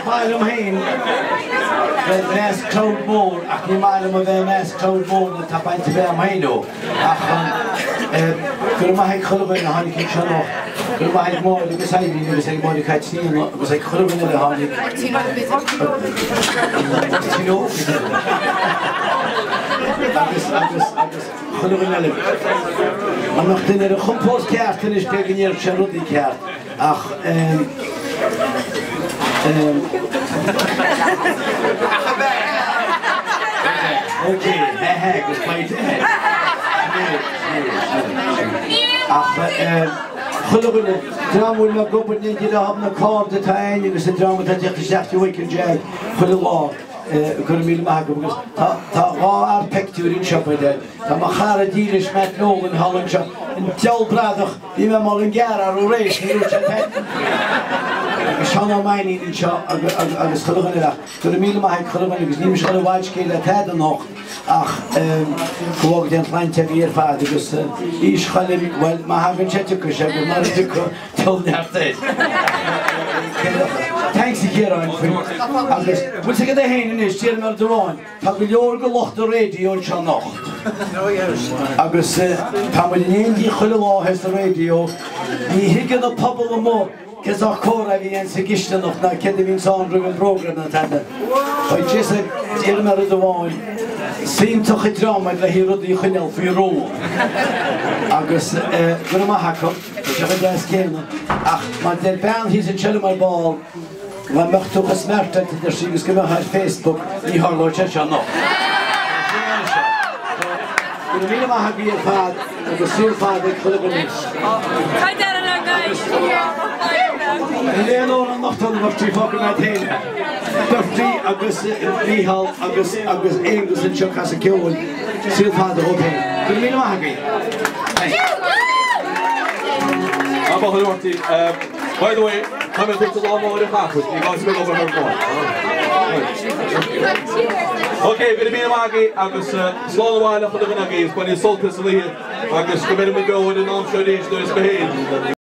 Maith liom féin bheith i measc crowd mór ach ní maith liom a bheith i measc crowd mór nuair atá baint a bheith agam féin leo. Ach go raibh maith ag chuile dhuine a tháinig anseo anocht, go raibh maith ag Máire agus Eileen agus ag Máire Caitríona agus ag chuile dhuine eile a tháinig. Máirtín Ó agus agus agus chuile dhuine eile. Dá mbeadh duine ar a chompord ceart anois b'fhéidir go ndéarfadh sé rudaí ceart ach ehm ehm Ok, he he agus faighte he. Ach ehm chuile dhuine, dream a bhfuil mé ag obair in éindí leo, na cairde atá againn agus an dream atá ag teacht isteach to Michael Jack chuile lá. Go raibh míle maith agaibh agus tá tá dhá fhear peictiúirí anseo by the Tá mo chara dílis Matt Nolan thall anseo, an diabhal bradach, bhí mé ag moladh an gearr arú aréir, ní raibh sé féin. Agus Seán Ó Mainnín anseo agus chuile dhuine eile ach go raibh míle maith ag chuile dhuine agus níl mise chun i bhfad scéal le tada anocht ach go bhfága Dia an tsláinte agaibh ar fad agus aois Choilm, bhuel má thagann sé tiocfaidh sé agus mara dtiocfaidh Tuill neart air. Thanks a Chiaráin faoi. Agus bhfuil sé agat é féin anois, déarfaidh mé rud amháin, tá go leor de lucht an raidió anseo anocht. Agus tá muid in éindí chuile lá thíos sa raidió. Ní thuigeann an pobal amuigh cé sórt comhrá a bhí ann sa gcisteanach ná céard a bhíonns ann roimh an bprógram ná tada. But just déarfaidh mé rud amháin, is iontach an dream iad le haghaidh rudaí a choinneáil faoi rún. Agus go raibh maith acu. Tá sé chomh deas céanna, ach mar deir bean thíos anseo liom ar ball, dá mbeadh tú chomh smart a deir sí agus go mbeifeá ar Facebook, ní tharlódh sé seo anocht. Go raibh míle maith agaibh ar fad agus saol fada ag chuile dhuine. Níl aon amhrán anocht ann a Bhertie, fágfaidh mé féin é. Bertie agus Mícheál agus agus Aonghus anseo ag casadh ceoil. Saol fada dhóibh féin. Go raibh míle maith agaibh. Thanks. Tá maith agat Bertie. By the way, tá mé ag tabhairt lá mór an chaipit, ní gá duit a bheith ag obair thar barr. Ok, go raibh míle maith agaibh agus slán abhaile chuile dhuine agaibh, bainigí sult as an oíche agus go mbeidh muid beo ar an am seo arís nuair is go héin.